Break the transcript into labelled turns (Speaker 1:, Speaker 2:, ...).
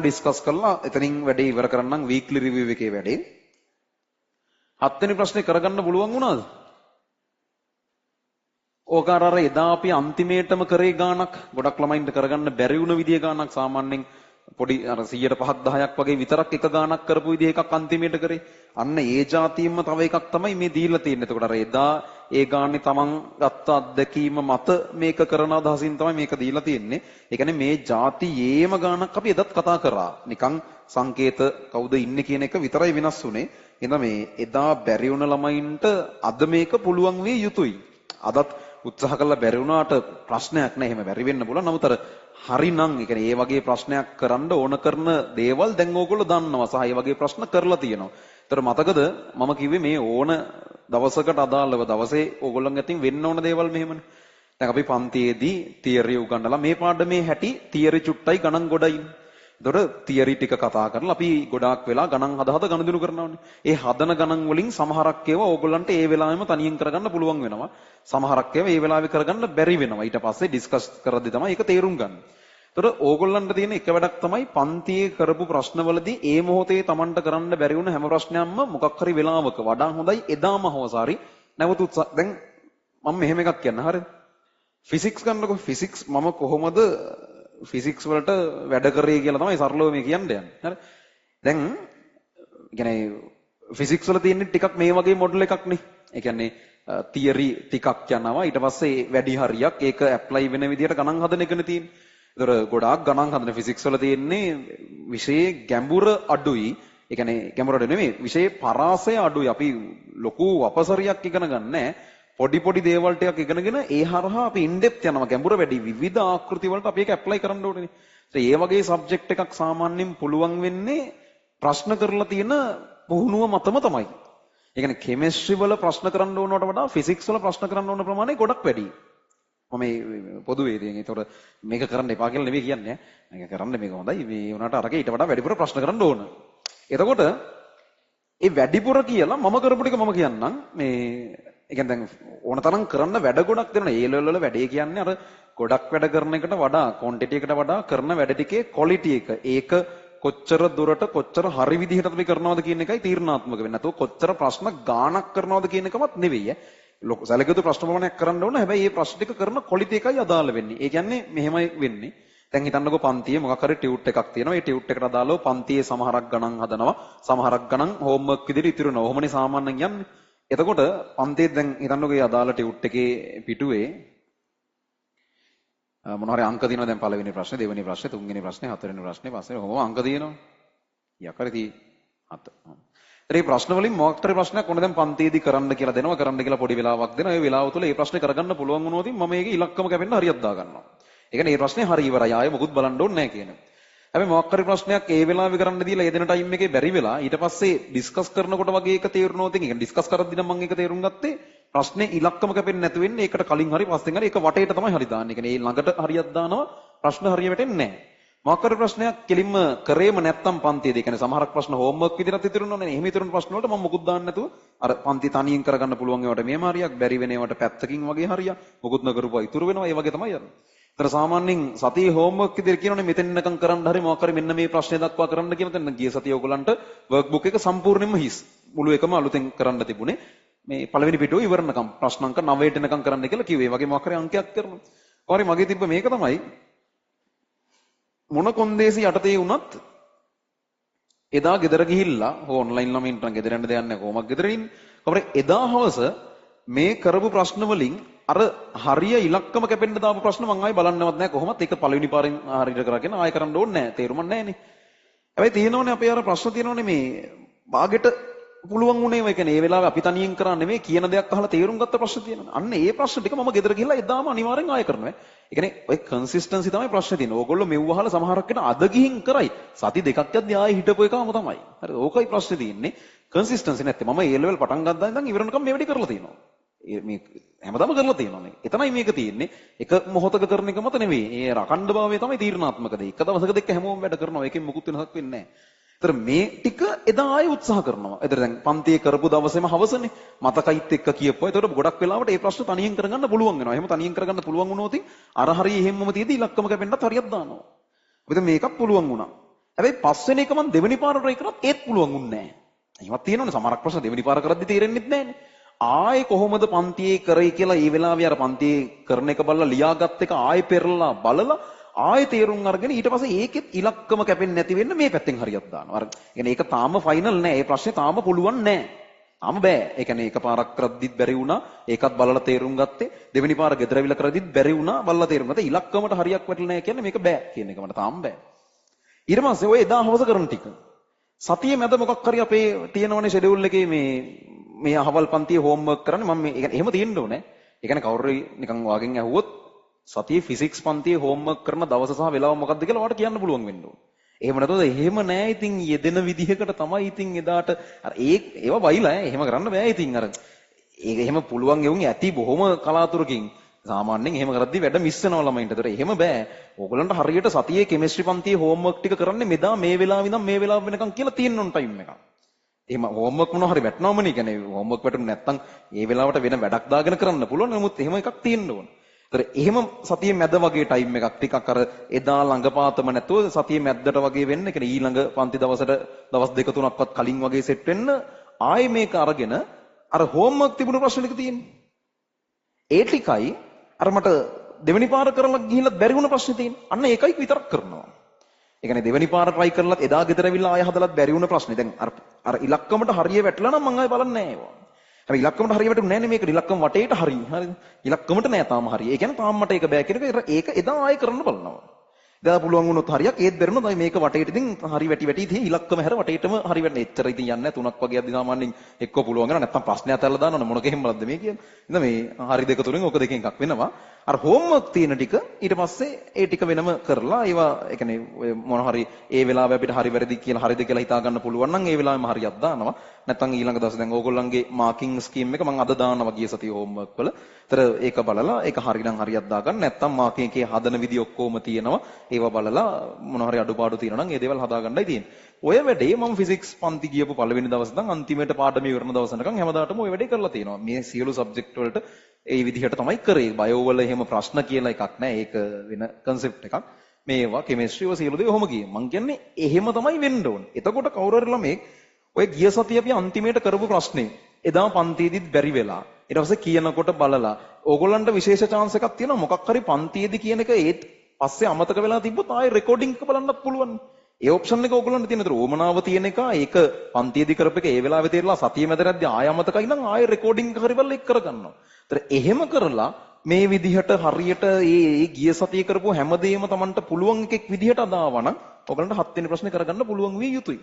Speaker 1: Discuss කරලා එතනින් වැඩේ ඉවර කරන්නම් වීක්ලි රිවිව් එකේ වැඩේ. හත්වෙනි ප්‍රශ්නේ කරගන්න පුළුවන් වුණාද? ඕක අර එදා අපි අන්තිමේටම කරේ ගාණක් ගොඩක් ළමයින්ට කරගන්න බැරි වුණ විදිය ගාණක් සාමාන්‍යයෙන් පොඩි අර 105ක් 10ක් වගේ විතරක් එක ගාණක් කරපු විදිය එකක් අන්තිමේට කරේ. අන්න ඒ જાතියෙන්ම තව එකක් තමයි මේ දීලා තියෙන්නේ. එතකොට අර එදා ඒ ගානේ තමන් ගත්ත අත්දැකීම මත මේක කරන අදහසින් තමයි මේක දීලා තියෙන්නේ. ඒ කියන්නේ මේ જાතියේම ගාණක් අපි එදත් කතා කරා. නිකන් සංකේත කවුද ඉන්නේ කියන එක විතරයි වෙනස් වුනේ. එහෙනම් මේ එදා බැරි වුණ ළමයින්ට අද මේක පුළුවන් විය යුතුයි. අදත් උත්සාහ කළා බැරි වුණාට ප්‍රශ්නයක් නෑ. එහෙම බැරි වෙන්න පුළුවන්. නමුත් අර හරිනම් ඒ කියන්නේ ඒ වගේ ප්‍රශ්නයක් කරන්න ඕන කරන දේවල් දැන් ඕගොල්ලෝ දන්නවා සහ ඒ වගේ ප්‍රශ්න කරලා තියෙනවා. ඒතර මතකද මම කිව්වේ මේ ඕන දවසකට අදාළව දවසේ ඕගොල්ලන් අතින් වෙන්න ඕන දේවල් මෙහෙමනේ. දැන් අපි පන්තියේදී තියරි උගන්වලා මේ පාඩමේ හැටි තියරි චුට්ටයි ගණන් ගොඩයි. එතකොට තියරි ටික කතා කරලා අපි ගොඩාක් වෙලා ගණන් හද හද ගනුදෙනු කරනවානේ. ඒ හදන ගණන් වලින් සමහරක් ඒවා ඕගොල්ලන්ට ඒ වෙලාවෙම තනියෙන් කරගන්න පුළුවන් වෙනවා. සමහරක් ඒවා ඒ වෙලාවේ කරගන්න බැරි වෙනවා. ඊට පස්සේ ඩිස්කස් කරද්දි තමයි ඒක තේරුම් ගන්න. එතකොට ඕගොල්ලන්ට තියෙන එක වැඩක් තමයි පන්තියේ කරපු ප්‍රශ්නවලදී ඒ මොහොතේ Tamanට කරන්න බැරි වුණ හැම ප්‍රශ්නයක්ම මොකක් හරි වෙලාවක වඩා හොඳයි එදාම හවස හරි නැවත උත්සාහ. දැන් මම මෙහෙම එකක් කියන්න හරිද? ෆිසික්ස් ගන්නකො. ෆිසික්ස් මම කොහොමද ෆිසික්ස් වලට වැඩ කරේ කියලා තමයි සරලව මේ කියන්න යන්නේ. හරි. දැන් කියන්නේ ෆිසික්ස් වල තියෙන ටිකක් මේ වගේ මොඩල් එකක් නේ. ඒ කියන්නේ තියරි ටිකක් යනවා ඊට පස්සේ වැඩි හරියක් ඒක ඇප්ලයි වෙන විදිහට ගණන් හදන එකනේ තියෙන්නේ. ඒතර ගොඩාක් ගණන් හදන ෆිසික්ස් වල තියෙන්නේ විෂයේ ගැඹුර අඩුයි. ඒ කියන්නේ ගැඹුර අඩු නෙමෙයි විෂයේ පරාසය අඩුයි. අපි ලොකු අපසරියක් ඉගෙන ගන්න නෑ. පොඩි පොඩි දේවල් ටිකක් ඉගෙනගෙන ඒ හරහා අපි ඉන් ඩෙප්ත් යනවා. ගැඹුර වැඩි විවිධ ආකෘති වලට අපි ඒක ඇප්ලයි කරන්න ඕනේ. ඒ වගේ සබ්ජෙක්ට් එකක් සාමාන්‍යයෙන් පුළුවන් වෙන්නේ ප්‍රශ්න කරලා තියෙන පුහුණුව මතම තමයි. ඒ කියන්නේ කෙමිස්ට්‍රි වල ප්‍රශ්න කරන්න ඕනවට වඩා ෆිසික්ස් වල ප්‍රශ්න කරන්න ඕන ප්‍රමාණය ගොඩක් වැඩි. මම මේ පොදුවේ ඉතින් ඒතකොට මේක කරන්න එපා කියලා නෙවෙයි කියන්නේ. මේක කරන්න මේක හොඳයි. මේ වුණාට අරගේ ඊට වඩා වැඩිපුර ප්‍රශ්න කරන්න ඕන. එතකොට ඒ වැඩිපුර කියලා මම කරපු ටික මම කියන්නම්. මේ ඒ කියන්නේ දැන් ඕන තරම් කරන්න වැඩ ගොඩක් දෙනවා. ඒ ලෙවල් වල වැඩේ කියන්නේ අර ගොඩක් වැඩ කරන එකට වඩා ක්වොන්ටිටි එකට වඩා කරන වැඩ ටිකේ ක්වොලිටි එක. ඒක කොච්චර දුරට කොච්චර හරි විදිහට අපි කරනවද කියන එකයි තීරණාත්මක වෙන්නේ. නැතුව කොච්චර ප්‍රශ්න ගාණක් කරනවද කියන එකමත් නෙවෙයි ඈ. ලොකු සැලකිය යුතු ප්‍රශ්න ප්‍රමාණයක් කරන්න ඕන. හැබැයි මේ ප්‍රශ්න ටික කරන ක්වොලිටි එකයි අදාළ වෙන්නේ. ඒ කියන්නේ මෙහෙමයි වෙන්නේ. දැන් හිතන්නකෝ පන්තියේ මොකක් හරි ටියුට් එකක් තියෙනවා. ඒ ටියුට් එකට අදාළව පන්තියේ සමහරක් ගණන් හදනවා. සමහරක් ගණන් හෝම්වර්ක් විදිහට ඉතුරු වෙනවා. ඔහොමනේ සාමාන්‍යයෙන් යන්නේ. එතකොට පන්තියේ දැන් හිතන්නකෝ මේ අදාළ ටියුට් එකේ පිටුවේ මොන හරි අංක තියෙනවා. දැන් පළවෙනි ප්‍රශ්නේ, දෙවෙනි ප්‍රශ්නේ, තුන්වෙනි ප්‍රශ්නේ, හතරවෙනි ප්‍රශ්නේ, පස්වෙනි ඔහොම අංක තියෙනවා. කීයක් හරි තියෙයි. හත. ඒතර මේ ප්‍රශ්න වලින් මොකක් හරි ප්‍රශ්නයක් ඕන දැන් පන්තියේදී කරන්න කියලා දෙනවා. කරන්න කියලා පොඩි වෙලාවක් දෙනවා. ඒ වෙලාව තුළ මේ ප්‍රශ්නේ කරගන්න පුළුවන් වුණොත් මම මේකේ ඉලක්කම කැපෙන්න හරියක් දා ගන්නවා. ඒ කියන්නේ මේ ප්‍රශ්නේ හරි ඉවරයි. ආයෙ මොකුත් බලන්න ඕනේ නැහැ කියන. හැබැයි මොකක් හරි ප්‍රශ්නයක් ඒ වෙලාවේ කරන්න දීලා ඒ දෙන ටයිම් එකේ බැරි වෙලා ඊට පස්සේ ඩිස්කස් කරනකොට වගේ එක තේරුණොත් ඒ කියන්නේ ඩිස්කස් කරද්දී නම් මම ඒක තේරුම් ගත්තේ ප්‍රශ්නේ ඉලක්කම කැපෙන්නේ නැතු වෙන්නේ ඒකට කලින් හරි පස්සෙන් හරි ඒක වටේට තමයි හරි දාන්නේ. ඒ කියන්නේ ඒ ළඟට හරියක් දානවා ප්‍රශ්න හරිය වැටෙන්නේ නැහැ. මොකක් හරි ප්‍රශ්නයක් කෙලින්ම කරේම නැත්තම් පන්තියේදී ඒ කියන්නේ සමහරක් ප්‍රශ්න හෝම්වර්ක් විදිහට ඉතුරු වෙනවනේ. එහෙම ඉතුරු වෙන ප්‍රශ්න වලට මම මොකුත් දාන්න නැතුව අර පන්ති තනියෙන් කරගන්න පුළුවන් ඒවාට මෙහෙම හරියක් බැරි වෙන ඒවාට පැත්තකින් වගේ හරියක් මොකුත් නොකරපුවා ඉතුරු වෙනවා. ඒ වගේ තමයි යන්නේ. ඒතර සාමාන්‍යයෙන් සතියේ හෝම්වර්ක් විදිහට කියනවනේ මෙතෙන් නිකන් කරන්න හරි මොකක් හරි මෙන්න මේ ප්‍රශ්නේ දක්වා කරන්න කියලා. දැන් ගිය සතියේ ඔයගොල්ලන්ට වර්ක් බුක් එක සම්පූර්ණයෙන්ම හිස්. මුළු එකම අලුතෙන් කරන්න තිබුණේ. මේ පළවෙනි පිටුව ඉවරනකම් ප්‍රශ්න අංක 9ට එනකම් කරන්න කියලා කිව්වේ. ඒ වගේ මොකක් හරි අංකයක් කරනවා. හරි මගේ තිබ්බ මේක තමයි මොන කොන්දේසි යටතේ වුණත් එදා ගෙදර ගිහිල්ලා හෝ ඔන්ලයින් ළමයින්ට නම් ගෙදර යන්න දෙයක් නැහැ කොහොමද ගෙදර ඉන්නේ. කොහොමද එදා හවස මේ කරපු ප්‍රශ්න වලින් අර හරිය ඉලක්කම කැපෙන්න දාපු ප්‍රශ්න මං ආයෙ බලන්නවත් නැහැ කොහොමත් ඒක පළවෙනි පාරෙන් හරියට කරගෙන ආයෙ කරන්න ඕනේ නැහැ. තේරුමක් නැහැනේ. හැබැයි තියෙනවනේ අපේ අර ප්‍රශ්න තියෙනවනේ මේ බාගෙට පුළුවන් වුණේ ඒ කියන්නේ ඒ වෙලාවේ අපි තනියෙන් කරා නෙමෙයි කියන දෙයක් අහලා තේරුම් ගත්ත ප්‍රශ්න තියෙනවා. අන්න ඒ ප්‍රශ්න ටික මම ගෙදර ගිහිල්ලා එදාම අනිවාර්යෙන් ආයෙ කරනවා. ඒ කියන්නේ ඔය කන්සිස්ටන්සි තමයි ප්‍රශ්නේ තියෙන්නේ. ඕගොල්ලෝ මෙව්ව අහලා සමහරක් වෙන අද ගිහින් කරයි. සති දෙකක් යද්දි ආයෙ හිටපු එකම තමයි. හරිද? ඕකයි ප්‍රශ්නේ තියෙන්නේ. කන්සිස්ටන්සි නැත්තේ. මම ඒ ලෙවල් පටන් ගත්තා ඉඳන් ඉවරනකම් මේ වැඩේ කරලා තියෙනවා. මේ හැමදාම කරලා තියෙනවා මේක. එතනයි මේක තියෙන්නේ. එක මොහොතක කරන එක මත නෙවෙයි. ඒ අඛණ්ඩභාවය තමයි තීරණාත්මක දේ. එක දවසක දෙක හැමෝම වැඩ කරනවා. ඒකෙන් මොකුත් වෙනසක් වෙන්නේ නැහැ. ඒතර මේ ටික එදා ආයෙ උත්සාහ කරනවා. ඒතර දැන් පන්තියේ කරපු දවසේම හවසනේ මතකයිත් එක්ක කියපුවා. ඒතකොට ගොඩක් වෙලාවට ඒ ප්‍රශ්න තනියෙන් කරගන්න පුළුවන් වෙනවා. එහෙම තනියෙන් කරගන්න පුළුවන් වුණොත් අර හරිය එහෙම්මම තියදී ඉලක්කම කැපෙන්නත් හරියක් දානවා. අපිට මේකක් පුළුවන් වුණා. හැබැයි පස්වෙනි එක මං දෙවෙනි පාර try කරත් ඒත් පුළුවන් වුණේ නෑ. එහෙමත් තියෙනවනේ සමහරක් ප්‍රශ්න දෙවෙනි පාර කරද්දි තේරෙන්නෙත් නෑනේ. ආයේ කොහොමද පන්තියේ කරේ කියලා ඒ වෙලාවේ අර පන්තියේ කරන එක බලලා ලියාගත් එක ආයේ පෙරලා බලලා ආයේ තේරුම් අරගෙන ඊට පස්සේ ඒකෙත් ඉලක්කම කැපෙන්නේ නැති වෙන්න මේ පැත්තෙන් හරියක් දානවා. අර ඒ කියන්නේ ඒක තාම ෆයිනල් නෑ. ඒ ප්‍රශ්නේ තාම පුළුවන් නෑ. තාම බෑ. ඒ කියන්නේ එකපාරක් කරද්දිත් බැරි වුණා. ඒකත් බලලා තේරුම් ගත්තේ. දෙවෙනි පාර ගෙදර ඇවිල්ලා කරද්දිත් බැරි වුණා. බලලා තේරුම් ගත්තා. ඉලක්කමට හරියක් වැටලා නෑ කියන්නේ මේක බෑ කියන එක මට තාම බෑ. ඊට පස්සේ ඔය එදා හවස කරන ටික සතියේ මැද මොකක් හරි අපේ තියෙනවනේ ෂෙඩියුල් එකේ මේ මේ අහවල් පන්තියේ හෝම්වර්ක් කරන්න මම මේ ඒ කියන්නේ එහෙම තියෙන්න ඕනේ. ඒ කියන්නේ කවුරු හරි නිකන් ඔයාගෙන් ඇහුවොත් සතියේ ෆිසික්ස් පන්තියේ හෝම්වර්ක් කරන දවස සහ වෙලාව මොකක්ද කියලා ඔයාට කියන්න පුළුවන් වෙන්න ඕනේ. එහෙම නැතුව එහෙම නෑ ඉතින් යෙදෙන විදිහකට තමයි ඉතින් එදාට අර ඒ ඒවා වයිලා ඈ එහෙම කරන්න බෑ ඉතින් අර ඒක එහෙම පුළුවන් එවුන් ඇති බොහොම කලාතුරකින්. සාමාන්‍යයෙන් එහෙම කරද්දි වැඩ මිස් වෙනවා ළමයින්ට. ඒතර එහෙම බෑ. ඕගොල්ලන්ට හරියට සතියේ කෙමිස්ට්‍රි පන්තියේ හෝම්වර්ක් ටික කරන්නේ මෙදා මේ වෙලාව ඉඳන් මේ වෙලාව වෙනකන් කියලා තියෙන්න ඕන ටයිම් එකක්. එහෙම හෝම්වර්ක් මොනවා හරි වැටෙනවමනේ. කියන්නේ හෝම්වර්ක් වැටුනේ නැත්තම් ඒ වෙලාවට වෙන වැඩක් දාගෙන කරන්න පුළුවන්. නමුත් එහෙම එකක් තියෙන්න ඕන. ඒතර එහෙම සතියේ මැද වගේ ටයිම් එකක් ටිකක් අර එදා ළඟපාතම නැතුව සතියේ මැද්දට වගේ වෙන්න. ඒ කියන්නේ ඊළඟ පන්ති දවසට දවස් දෙක තුනක්වත් කලින් වගේ සෙට් වෙන්න ආයේ මේක අරගෙන අර හෝම්වර්ක් තිබුණු ප්‍රශ්න ටික තියෙන්නේ. ඒ ටිකයි අර මට දෙවෙනි පාර කරලා ගිහිල්ලත් බැරි වුණ ප්‍රශ්නේ තියෙන්නේ. අන්න ඒකයි විතරක් කරනවා. ඒ කියන්නේ දෙවෙනි පාර try කරලත් එදා ගෙදර ඇවිල්ලා ආය හදලත් බැරි වුණ ප්‍රශ්නේ. දැන් අර අර ඉලක්කමට හරිය වැටලා නම් මං ආයෙ බලන්නේ නෑ ඒවා. හැබැයි ඉලක්කමට හරිය වැටුනේ නෑනේ මේක. ඉලක්කම වටේට හරි. හරිද? ඉලක්කමට නෑ තාම හරි. ඒ කියන්නේ තාම මට ඒක බෑ කියන එක ඒක එදා ආයෙ කරන්න බලනවා. එදා පුළුවන් වුණොත් හරියක් ඒත් බැරි වුණොත් ආයෙ මේක වටේට ඉතින් හරි වැටි වැටි ඉතින් ඉලක්කම හැර වටේටම හරි වැටෙන. එච්චර ඉතින් යන්නේ නෑ. තුනක් වගේ අද්දි සාමාන්‍යයෙන් එක්ක පුළුවන් වෙනවා. නැත්තම් ප්‍රශ්නය අතහැරලා දානවනේ මොන කෙහෙන් බලද්ද මේ කියන්නේ. ඉතින් මේ හරි දෙක තුනෙන් ඔක දෙකෙන් එකක් වෙනවා. අර හෝම්වර්ක් තියෙන ටික ඊට පස්සේ ඒ ටික වෙනම කරලා ඒවා ඒ කියන්නේ ඔය මොන හරි ඒ වෙලාවේ අපිට හරි වැරදි කියලා හරිද කියලා හිතා ගන්න පුළුවන් නම් ඒ වෙලාවෙම හරියක් දානවා. නැත්තම් ඊළඟ දවසේ දැන් ඕගොල්ලන්ගේ මාකින් ස්කීම් එක මම අද දානවා ගිය සතියේ හෝම්වර්ක් වල. ඒතර ඒක බලලා ඒක හරි නම් හරියක් දාගන්න. නැත්තම් මාකින් එකේ හදන විදි ඔක්කොම තියෙනවා. ඒවා බලලා මොන හරි අඩුපාඩු තියෙනවා නම් ඒ දේවල් හදාගන්නයි තියෙන්නේ. ඔය වැඩේ මම ෆිසික්ස් පන්ති ගියපු පළවෙනි දවස් ඉඳන් අන්තිමට පාඩම ඉවරන දවස් වෙනකන් හැමදාටම ඔය වැඩේ කරලා තියෙනවා. මේ සියලු සබ්ජෙක්ට් වලට ඒ විදිහට තමයි කරේ. බයෝ වල එහෙම ප්‍රශ්න කියලා එකක් නෑ. ඒක වෙන කන්සෙප්ට් එකක්. මේවා කෙමිස්ට්‍රි ඔය සියලු දේ ඔහොම ගියේ. මං කියන්නේ එහෙම තමයි වෙන්න ඕන. එතකොට කවුරු හරි ළමෙක් ඔය ගිය සතිය අපි අන්තිමේට කරපු ප්‍රශ්නේ එදා පන්තියේදීත් බැරි වෙලා ඊට පස්සේ කියනකොට බලලා ඕගොල්ලන්ට විශේෂ චාන්ස් එකක් තියෙනවා. මොකක් හරි පන්තියේදී කියන එක ඒත් පස්සේ අමතක වෙලා තිබ්බොත් ආයේ රෙකෝඩින් එක බලන්නත් පුළුවන්. ඒ ඔප්ෂන් එක ඕගොල්ලන්ට තියෙන. ඒතර ඕමනාව තියෙන එක ඒක පන්තියේදී කරපු එක ඒ වෙලාවේ තේරලා සතිය මැද රැද්දි ආයෙ අමතකයි නම් ආයෙ රෙකෝඩින් එක හරි බලලා එක් කරගන්නවා. ඒතර එහෙම කරලා මේ විදිහට හරියට ඒ ගිය සතිය කරපු හැමදේම Tamanට පුළුවන් එකෙක් විදිහට අදාවනම් ඔයගොල්ලන්ට හත් වෙනි ප්‍රශ්නේ කරගන්න පුළුවන් විය යුතුයි.